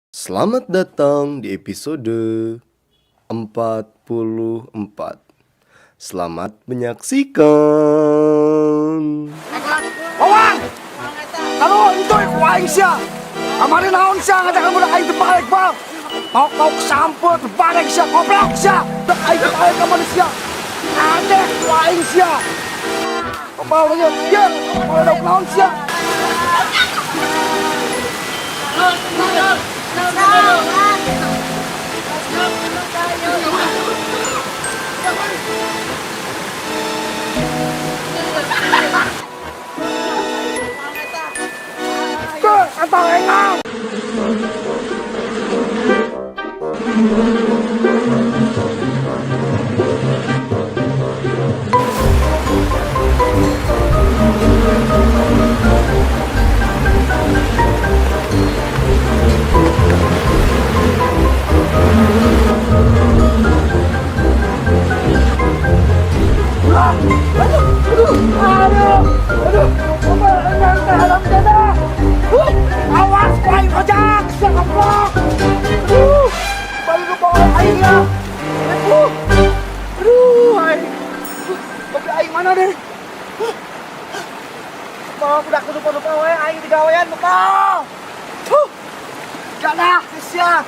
Selamat datang di episode 44. Selamat menyaksikan. Wawang! Ano, ito ku aing sia. Kamari naon sia ngajakan budak aing teu balik, Bang. Mau-mau sampeu teu balik sia, goblok sia. Budak aing teu balik ka manusia. Adek ku aing sia. Mau nya, ya, mau naon sia. Ke, atau engang. Aduh, aduh, aduh, engang teh haram jadah. Awas ku aing ojak, sia goblok. Aduh, balik ke bawah aing ya. Aduh, aduh, aing. Mobil aing mana deh? Bawa budak rupa-rupa wae aing digawean bekal. Huh. Jadah sia.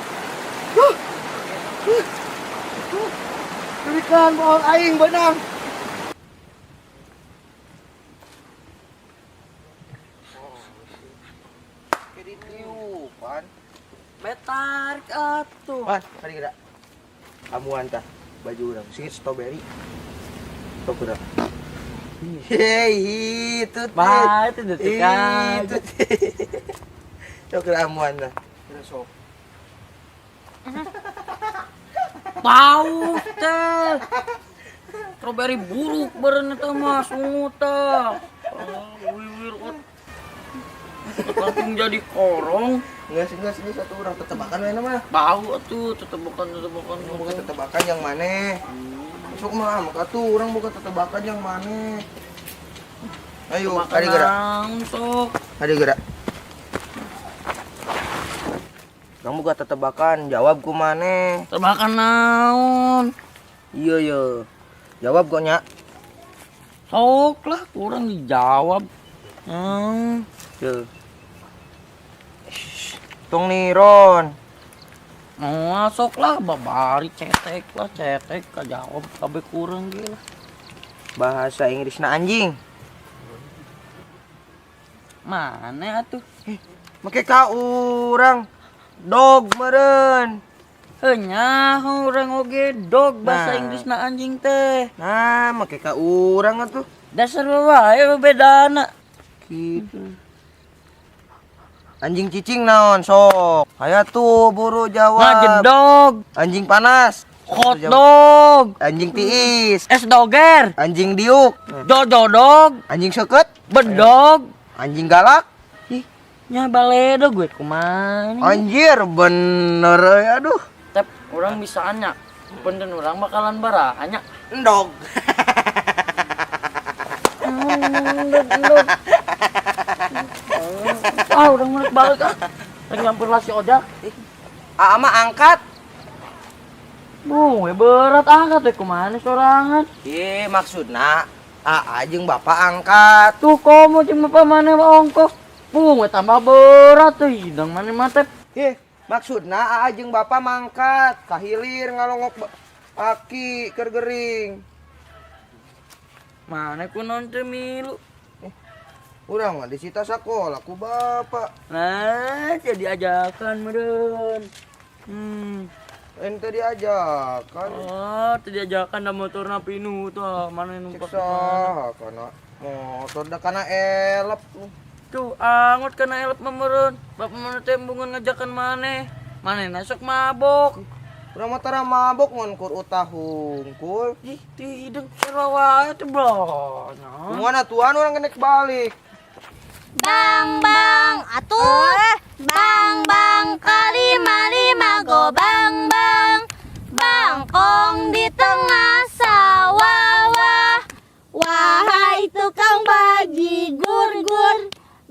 Huh. Huh. Huh. Berikan bohong aing benang. Ditiupan. Betarik atuh. Wan, mari kita. Amuan tah baju urang singit strawberry. Sok urang. Hei, itu teh. Bah, itu detik aja. Itu teh. Sok urang amuan tah. Urang sok. Bau teh. Strawberry buruk beureun eta mah sungut teh. Oh, wiwir ot. Langsung jadi korong. Enggak sih, satu orang tetebakan we mah. Bau atuh tetebakan. Bukan tetebakan yang mana? Sok mah maka tuh orang bukan tetebakan yang mana? Ayo, Tebakan ada gerak. naon, sok. Ada gerak. Kamu buka tetebakan, jawab ku mana? Tebakan naon? Iya, iya. Jawab kok nya. Sok lah, kurang dijawab. Tuh. Tong niron. Oh, sok lah, babari cetek lah, cetek kajawab kabeh kurang gila. Bahasa Inggrisna anjing. Mana atuh? Make ka urang dog meureun. Heuh nyaho urang oge dog bahasa Nah. Inggrisna anjing teh. Nah, make ka urang atuh. Dasar wae bedana. Gitu. Anjing cicing naon sok. Aya tuh buru jawab. Ngajedog, Anjing panas. hot Jawab. dog, Anjing tiis. es doger, Anjing diuk. jojo dog, Anjing seukeut. bedog. Anjing galak. Ih, nya baledog gue kumaha. Anjir bener euy aduh. Tep, urang bisaan nya. Punten urang bakalan baraha nya. Endog. Endog, endog. Ah, urang mau balik ah. Lagi nyampur lah si Ojak. Aa mah angkat. Bung, berat angkat teh kumaha sorangan. Ih, maksudna aa jeung bapak angkat. Tuh komo jeung bapak mana mah ongkos. Bung, we tambah berat tuh hidang mana mah teh. Ih, maksudna aa jeung bapak mangkat, kahilir ngalongok aki keur gering. Mana ku naon teh milu. Urang mah disita sakola ku bapak. Nah, jadi ajakan meureun. Ente diajakan. Oh, teu diajakan da motorna pinu tuh, mana Cek numpak. saha kana motor da kana elep. Tuh, angot kana elep mah meureun. Bapak mana teh embungan ngajakan maneh. Manehna sok mabok. Urang mah tara mabok ngan kur utah hungkul. Ih, ti hideung sarua wae teh banyak. Kumaha tuan urang kenek balik. Bang bang atuh, bang bang kalima lima go bang bang, bangkong di tengah sawah wah. Wahai tukang bajigur gur,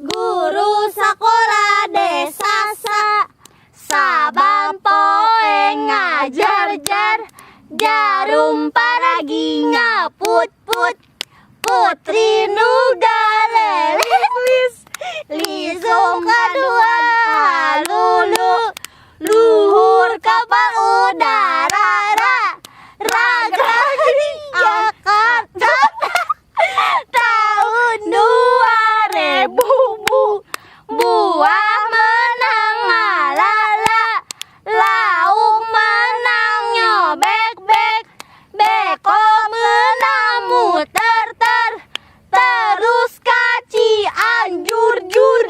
guru sekolah desa sa, Saban poe ngajar-jar jarum paragi ngaput-put putri nu galelis lisung kadua lulu luhur kapal udara ra raga Jakarta tahun 2000 bu buah menang ngalala lauk menang nyobek bek beko menang muter ter terus kaci anjur jur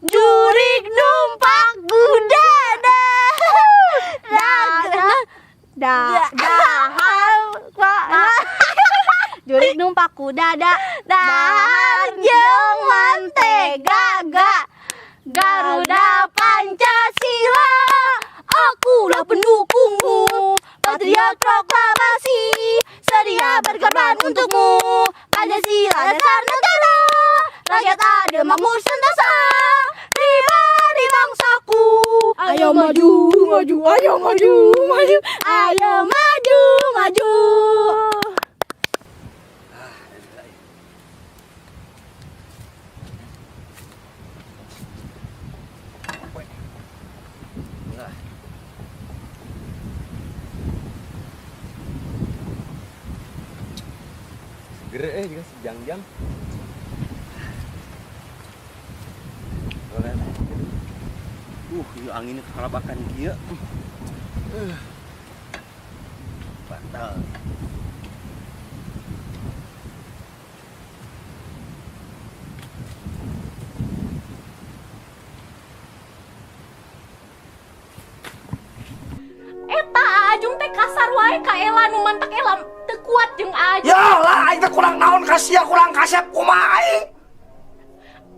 jurik numpak kuda raga da dahar jurik numpak kuda da dahar jeung mentega ga Garuda Pancasila akulah pendukungmu patriot proklamasi sedia berkorban untukmu Pancasila dasar negara rakyat adil makmur sentosa pribadi bangsaku ayo maju maju ayo maju maju ayo maju maju. Seger juga sejang-jang. Ieu anginnya kalabakan kieu. Batal. Eta Ajung teh kasar wae ka Ela nu mantak Ela teu kuat jeung Ajung. Ya lah aing teh kurang naon ka sia kurang kasep kumaha aing.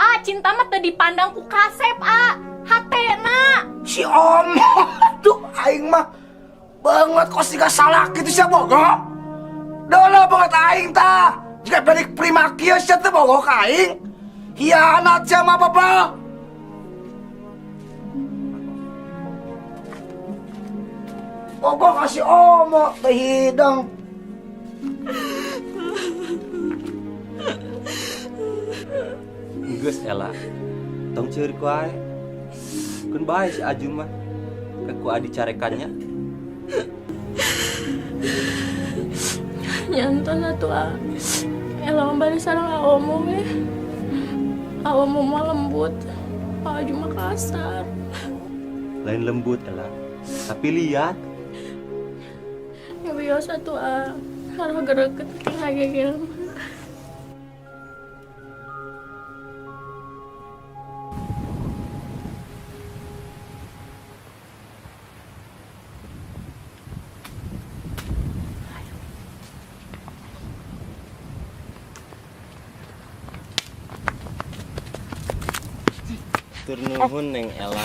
Ah, cinta mah teu dipandang ku kasep, ah. Hatena. Si om, aduh aing mah banget kok siga salah gitu sia bogo. Dolah banget aing tah. Jika balik prima kieu sia teh bogo ka aing. Hianat sia mah bebel. Bogo kasih omo teh hidung. Geus Ela. Tong ceurik wae. Keun bae si Ajun mah. Ke ku adi carekannya. Nyanton atuh ah. Ela mah bari sareng aomo we. Aomo mah lembut. Ajun mah kasar. Lain lembut Ela, tapi lihat. Ya biasa tuh ah. Harus gereket lagi gitu. Turnuhun Neng Ela.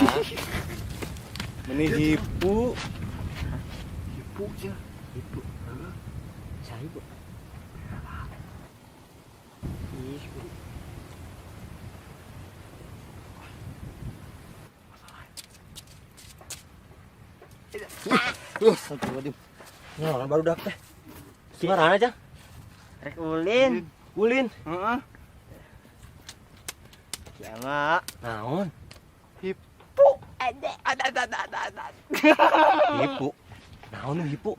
Meni hipu. Hipu sia. Hipu. Saya bu. Ih, bu. Astagfirullahaladzim. Orang baru dak teh. Gimana aja? Rek ulin. Ulin. Heeh. Kiama. Naon? Hipu. Ada ada. Hipu. Naon nu hipu?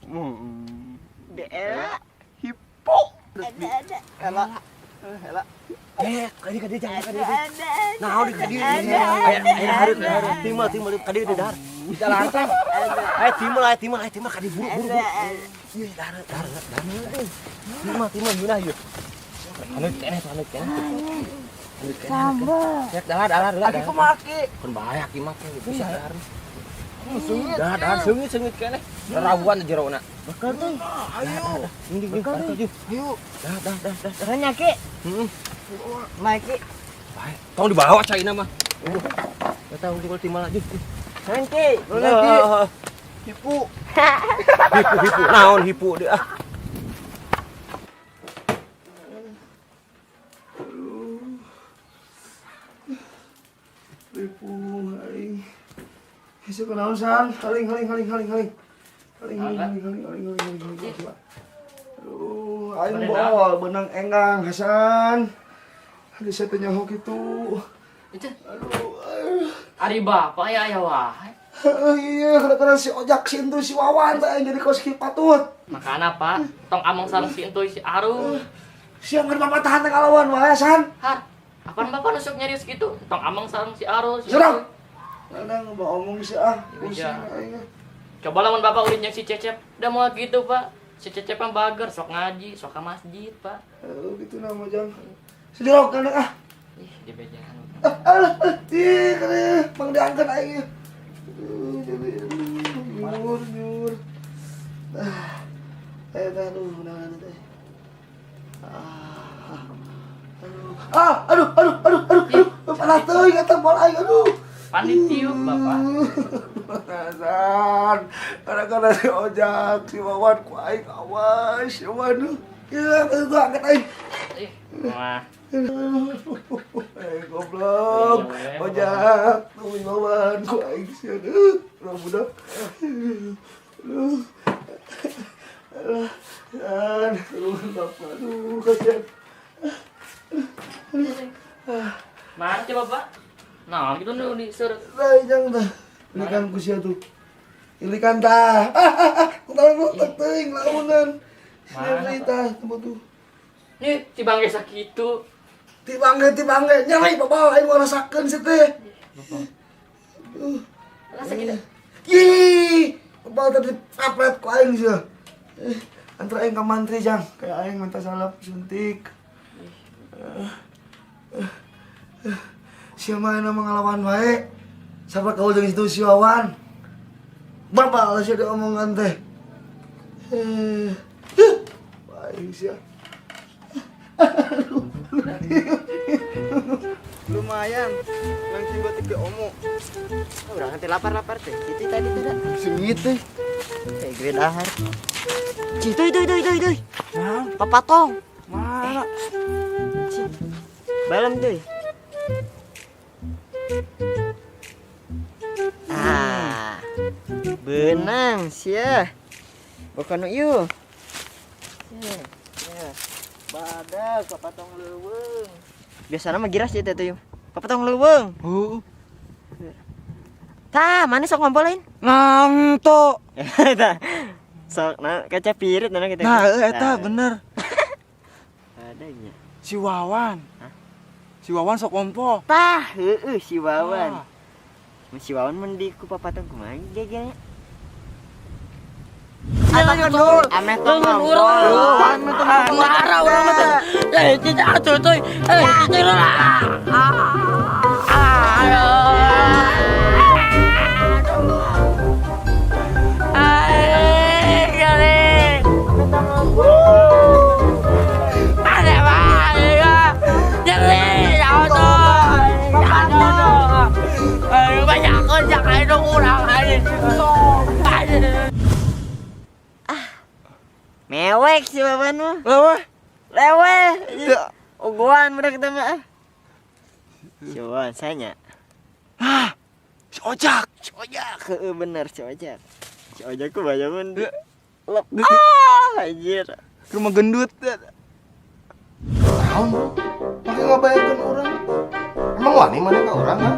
Ela. Hipu. Ada. Ela. Ela. Kadi kadi jangan kadi. Naon di kadi. Aya aya hareup hareup timal timal kadi di dahar. Di dalam. Ayo timal ayo timal ayo timal kadi buru buru. Ieu dahar dahar dahar. Timal timal geunah ieu. Anu keneh anu keneh. Sambal. Cek dahar dahar dahar. Aki kumaha ki? Kun bahaya ki mah bisa dahar. Seungit. Dahar dahar seungit seungit keneh. Rawan jerona. Bakar tuh. Ayo. Bakar Ayo. Dah dah dah dah. Caranya ki. Heeh. Naik ki. Bae. Tong dibawa caina mah. Enggak tahu kalau timal aja. Nanti. Nanti. Hipu. Hipu hipu. Naon hipu deh ah. Ripuh aing. Hese kunaon San? Haling, haling, haling, haling, haling. Haling, haling, haling, haling, haling, haling, haling, haling. Aduh, aing bool beunang enggang, Hasan. Aduh, saya teh nyaho kitu. Itu Aduh, aduh. ari bapak ya aya wae. Heuh, iya, kadang-kadang si Ojak, si Entu, si Wawan teh aing jadi kos kieu patut. Makana Pak, tong among sareng si Entuy si Arul. Siang kan bapak tahan teh kalawan wae, San. Har, apaan bapak nusuk nyarios gitu? Tong among sareng si Arul. Si Serang. Entuy. Kadang mau omong sih ah, pusing Iya. aing. Coba lamun bapak ulin jeung si Cecep, da moal gitu Pak. Si Cecep mah bager, sok ngaji, sok ka masjid Pak. Aduh, gitu nama jang. Sejorok kan ah. Ih, di bejaan. Ah, alah, alah, ih, kene, bang diangkat aing. Aduh, jadi, aduh, nyur, nyur. Ah, eh, aduh, nah, nah, nah. Ah, aduh, ah, aduh, aduh, aduh, aduh, aduh, panas teuing eta bol aing, aduh. Pan ditiup bapak. Hasan, gara-gara si Ojak, si Wawan, ku aing awas, ya waduh. Ya, itu angkat aing. Ih, wah. Eh, goblok. Ojak, tuh Wawan, ku aing sih, aduh. Urang budak. Aduh. Aduh, San, aduh, bapak, aduh, kasihan. Mana coba Pak? Nah, gitu nu diseret. Nah, jangan dah. Ilikan ku sia tuh. Ilikan tah. Ah, ah, ah, tahu tak teuing launan. Mana, Nyeri tah tempat tuh. Nih, si bangke sakitu. Tibangge, tibangge, nyeri bapak aing ngarasakeun sih teh. Rasa gitu. Ih, bapak tadi paplet ku aing sih. Eh, antara aing ka mantri jang, kayak aing minta salap suntik. Siapa yang ngalawan wae? Siapa kau jeung situ si Wawan? Bapak lah sih diomongan teh. Eh, aing sih. Lumayan. Langsung buat tiga omo. Urang teh lapar-lapar teh. Itu tadi teh. Sengit teh. Kayak gue dahar. Cih, itu itu itu itu itu. Papatong. Mana? Cih. Balem tuh. Ah. Benang sia. Bukan nu ieu. Sia. Sia. Badak papatong leuweung. Biasana mah giras ieu teh tuh. Papatong leuweung. Heuh. Tah, mana sok ngompol lain? Ngantuk. Tah. Sok nah kaca pirit nah kita. Nah, eta bener. Adanya. Si Wawan. Si Wawan sok kompol. Tah, heueuh si Wawan. Ah. Mun si Wawan mun di ku papatong kumaha gegelnya? Ameh tong ngompol. Marah urang mah teh. Eh, cicak atuh tuh. Eh, cicak lah. Mewek si Wawan mah. Lewe. Lewe. Ogoan budak kita mah. Si Wawan sanya. Ah, si Ojak. Si Ojak, heueuh bener si Ojak. Si Ojak ku banyak mun. Lep. Ah, anjir. Rumah gendut. Naon? Pakai ngabayangkeun urang. Emang wani mana ka urang ha?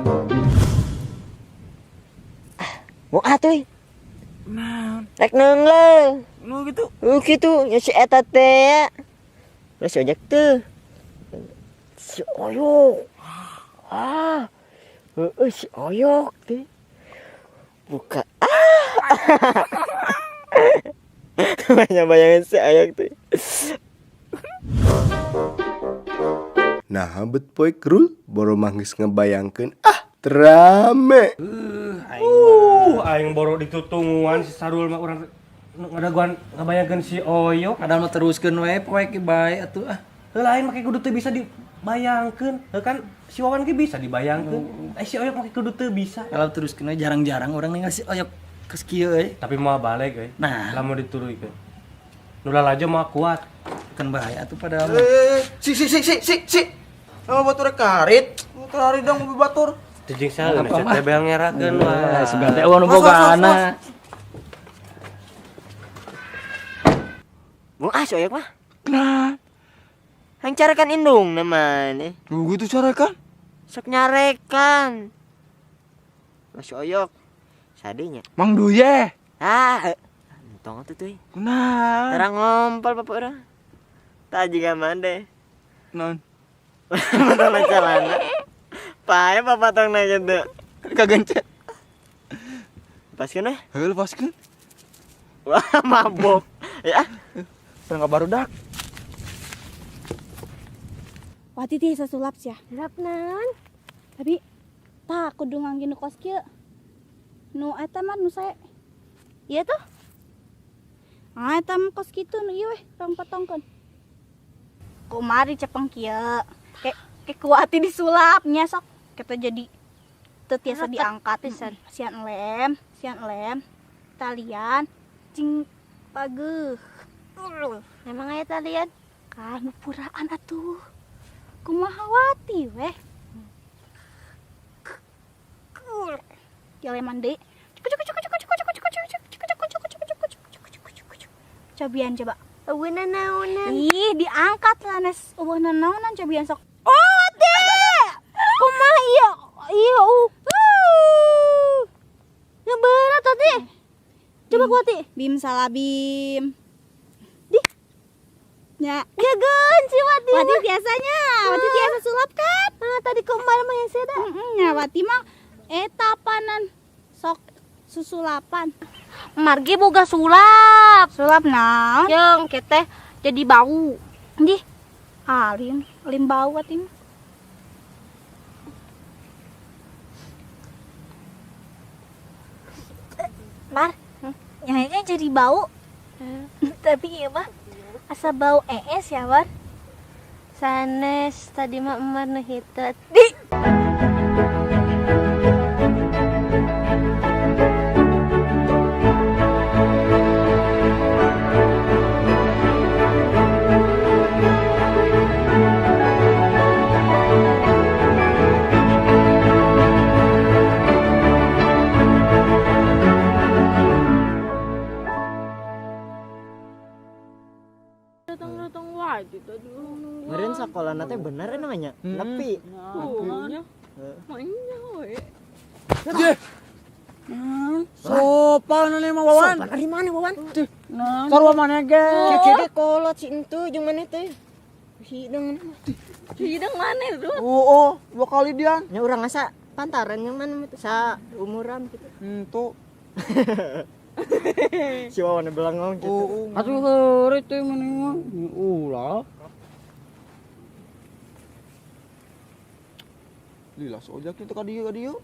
Mau atuh. Naon? Rek neungeul. Nu gitu. Gitu nya si eta teh. Terus si Ojak tuh. Si Oyok. Ah. Heeh si Oyok teh. Buka. Ah. Banyak bayangin si Oyok tuh. Nah, bet poe krul boro manggis ngebayangkeun ah terame. Aing boro ditutunguan si Sarul mah urang ngadaguan ngabayangkeun si Oyok. Padahal mah teruskeun we poe ki bae atuh ah. Heuh lain make kudu teu bisa dibayangkeun. Heuh kan si Wawan ge bisa dibayangkeun. Eh si Oyok make kudu teu bisa. Kalau teruskeun we jarang-jarang orang ningali si Oyok geus kieu euy. Tapi moal balik euy. Nah. Lamun dituluykeun. Nu lalajo moal kuat. Kan bahaya atuh padahal mah. Eh, si si si si si si. Nama batur karit. Motor hari dong mobil batur. Atuh jeung saha nu teh bel ngerakeun wae. Sugan teh eueuh nu bogana. Bung ah si Oyok mah. Nah, Hang carekan indung namanya. Tunggu itu carekan. Sok nyarekan. Mas Oyok. Sadinya. Mang Duye. Ah, entong atuh tuh. Nah. Terang ngompol bapak urang. Tah juga mande. Non. Potong celana. Pae papatong na gitu. Kagencet. Lepaskeun weh. Heuh, lepaskeun. Wah, mabok. Ya. Terang barudak. Wati teh sulap sia. Sulap naon? Tapi tah kudu ngangge nu kos kieu. Nu eta mah nu sae. Ieu tuh. Ah eta mah kos kitu nu ieu weh, tong potongkeun. Kumari cepeng kieu. Ke ku Wati disulap nya sok. Kita jadi teu tiasa diangkat pisan. Sian lem, talian, cing pageuh. Memang aya talian? Kan puraan atuh. Kumaha Wati weh. Dileman deui. Cobian coba. Eueuh naonan. Ih, diangkat lah nes eueuh naonan cobian sok. Oh, Wati! Kumaha ieu? Ieu. Ya berat Wati. Coba ku Wati. Bim salah bim. Di. Ya. Gageun si Wati. Wati biasanya, Wati biasa sulap kan? Ah, tadi kok malah mah yang seda. Ya Wati mah eta panan sok susulapan. Margi boga sulap. Sulap naon? Jeung keteh jadi bau. Di. Alin, lim bau Wati mah. Mar, nyanya jadi bau. Tapi iya mah asa bau es ya, Mar. Sanes tadi mah Emar nu hitut. Di. Datang-datang wae tadi nunggu. Meureun sakolana teh bener namanya. Nepi. Mainnya we. Sopan nih mah Wawan. Sopan ari mana Wawan? Sarua mana ge? Kieu ge kolot si entu jeung maneh teh. Hidung. Hidung mana tuh? Oh, dua kali dian. Nya urang asa pantaran yang mana sa umuran gitu. Entu. Si Wawan belangong gitu. Atuh heureuy teh maneh mah. Ulah. Lila sojak itu ka dieu ka dieu.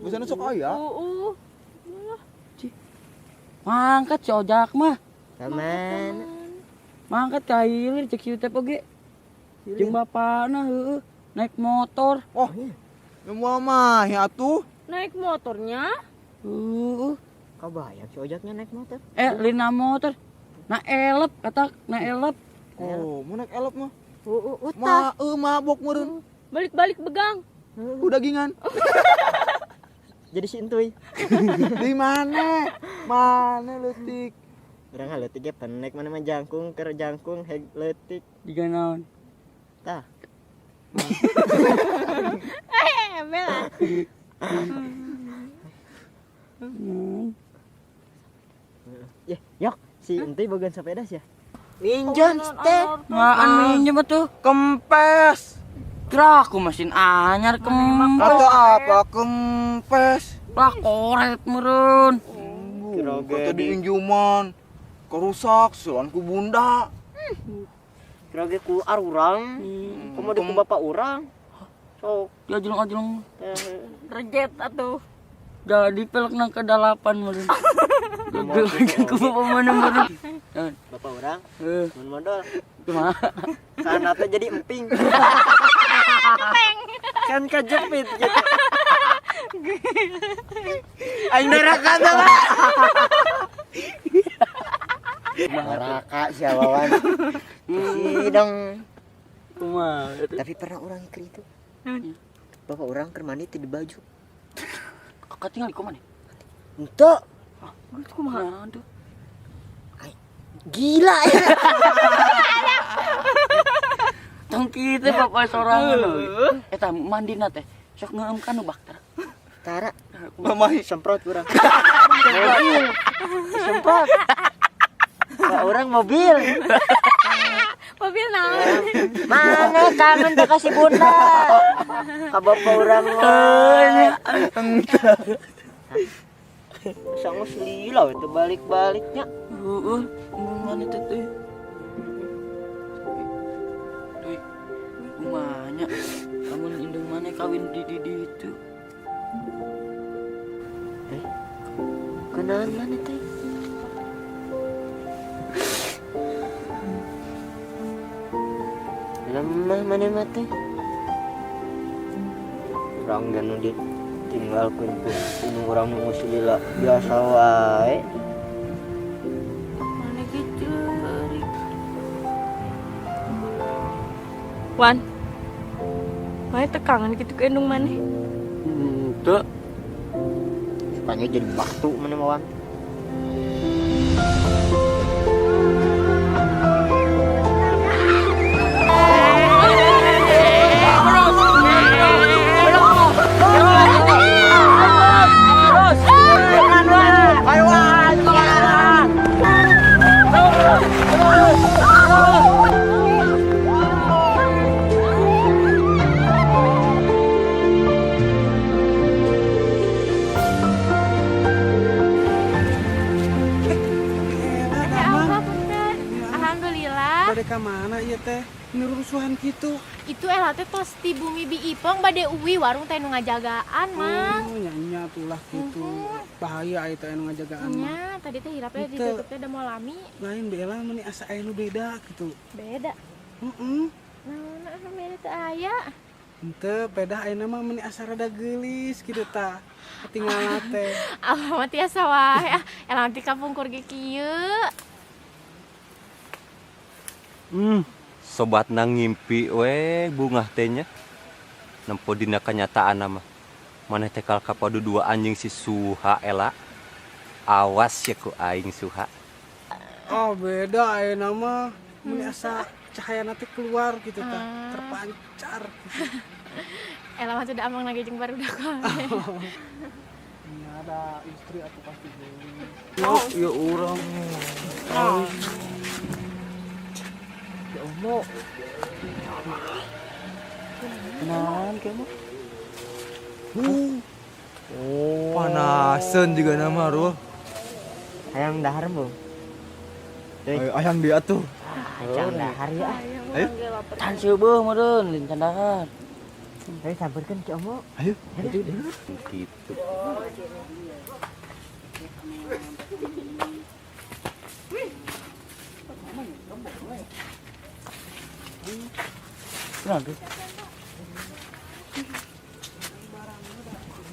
Biasana sok aya. Heeh. Mangkat si Ojak mah. Kamana? Mangkat ka hilir cek si Utep oge. Jeung bapana heueuh naik motor. Oh, ya moal mah ya atuh. Naik motornya? Heeh. Kabayang si Ojaknya naik motor. Lina motor. Na elep kata na elep. Oh, mau naik elep mah. Heeh, Ma, mabok meureun. Balik-balik begang. Udah gingan. Jadi si entuy. Di mana? Mana leutik? Urang leutik ge penek mana mah jangkung keur jangkung heg leutik. Diga naon? Tah. Bela. Ya, yok, si entuy boga sepeda sih ya. Minjam teh. Ngaan minjem atuh. Kempes. Kira aku mesin anyar kempes. Atau apa kempes? Lah koret meureun. Kata diinjuman. Kerusak silan ku bunda. Kira ge ku arurang. Komo di ku bapak urang. Sok. Diajlong-ajlong. Rejet atuh. Jadi pelek nang kedalapan meureun. Ku bapak mana meureun. Bapak urang. Mun modal. Kumaha? Sana teh jadi emping. Kan kejepit gitu. Aing neraka teh. Neraka si Wawan. Sidang. Kumaha? Tapi pernah orang keur itu. Bapak urang keur mandi teu di baju. Kakak tinggal di mana? Henteu. Geus kumaha tuh? Gila ya. Tong kitu bapak sorangan euy. Eta mandina teh sok ngeueum ka nu bakter. Tara. Mamahi. Semprot urang. Mobil. Semprot. Ka urang mobil. Mobil naon? Mana kangen teh ka si bunda. Ka bapak urang mah. Sangus lila we teu balik-baliknya. Heeh, mana teh teh? Duh, kumanya lamun indung maneh kawin di ditu. Kunaon maneh teh? Lemah maneh mah teh. Urang ge nu ditinggalkeun ku indung urang nu geus lila biasa wae. Maneh ge ceurik. Wan. Maneh teu kangen kitu ka indung maneh? Henteu. Sukanya jadi batu maneh mah, Wan. Ya Allah, punten. Alhamdulillah. Bade ka mana ieu teh? Ini rusuhan gitu. Itu Ella teh tos ti bumi Bi Ipong bade uwi warung teh nu ngajagaan, Mang. Oh, nya tulah gitu. Bahaya aya teh anu ngajagaan mah. Nya, tadi teh hirapnya Henteu. ditutup teh da moal lami. Lain Bi Ella meni asa aya nu beda gitu. Beda. Heeh. Naon anu beda teh aya? Henteu, beda ayeuna mah meni asa rada geulis kitu tah. Katinggalan teh. Allah mah tiasa wae ah. Ella nanti kapungkur ge kieu. Sobatna ngimpi we bungah teh nya. Nempo dina kenyataan mah. Maneh teh kal kapadu dua anjing si Suha Ella. Awas ya ku aing Suha. Oh, beda ayeuna mah. Meni asa cahaya teh keluar gitu tah, terpancar gitu. Ella mah sudah amang lagi jeung barudak wae. Ini ada istri aku pasti geulis. Oh, ya urang. Ya Allah. Naon kieu mah? Oh. Panasan juga nama Rul. Hayang dahar, Bu. Ayo, hayang dia tuh. Hayang dahar ya. Ayo. Can seubeung meureun lain can dahar. Ayo sampeurkeun Ki Omo. Ayo. Gitu. Kunaon tuh?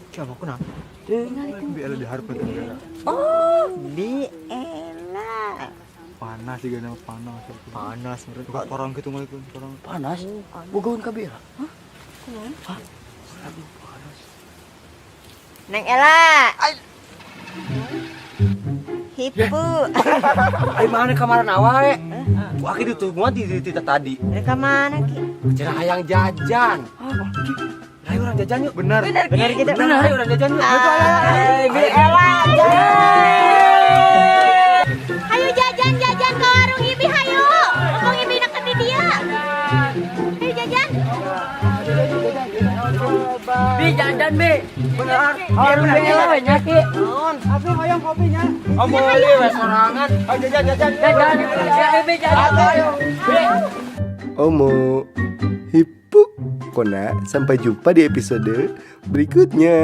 Ki Omo kunaon? Bi Ella diharapkeun teh. Oh, Bi Ella. Panas juga nama panas. Panas menurut Buka orang gitu mah itu orang. Panas. Bogoan ka Bi Ella. Hah? Kunaon? Hah? Aduh, panas. Neng Ella. Hipu. Ai mana kamaran awae? Ku aki ditungguan di tadi. Mereka mana Ki? Cenah hayang jajan. Ayo orang jajan yuk. Benar. Benar gitu. Benar, ayo orang jajan yuk. Ayo, Bi Ella jajan. Hayu jajan jajan ke warung Ibi hayu. Mumpung Ibi deket di dia. Hayu jajan. Bi jajan Bi. Benar. Warung Bi Ella we nya Ki. Naon? Atuh hayang kopinya. Oh, boleh we sorangan. Ayo jajan jajan. Jajan. Ya Bi jajan. Ayo. Bi. Omo, Hipu, Kona, sampai jumpa di episode berikutnya.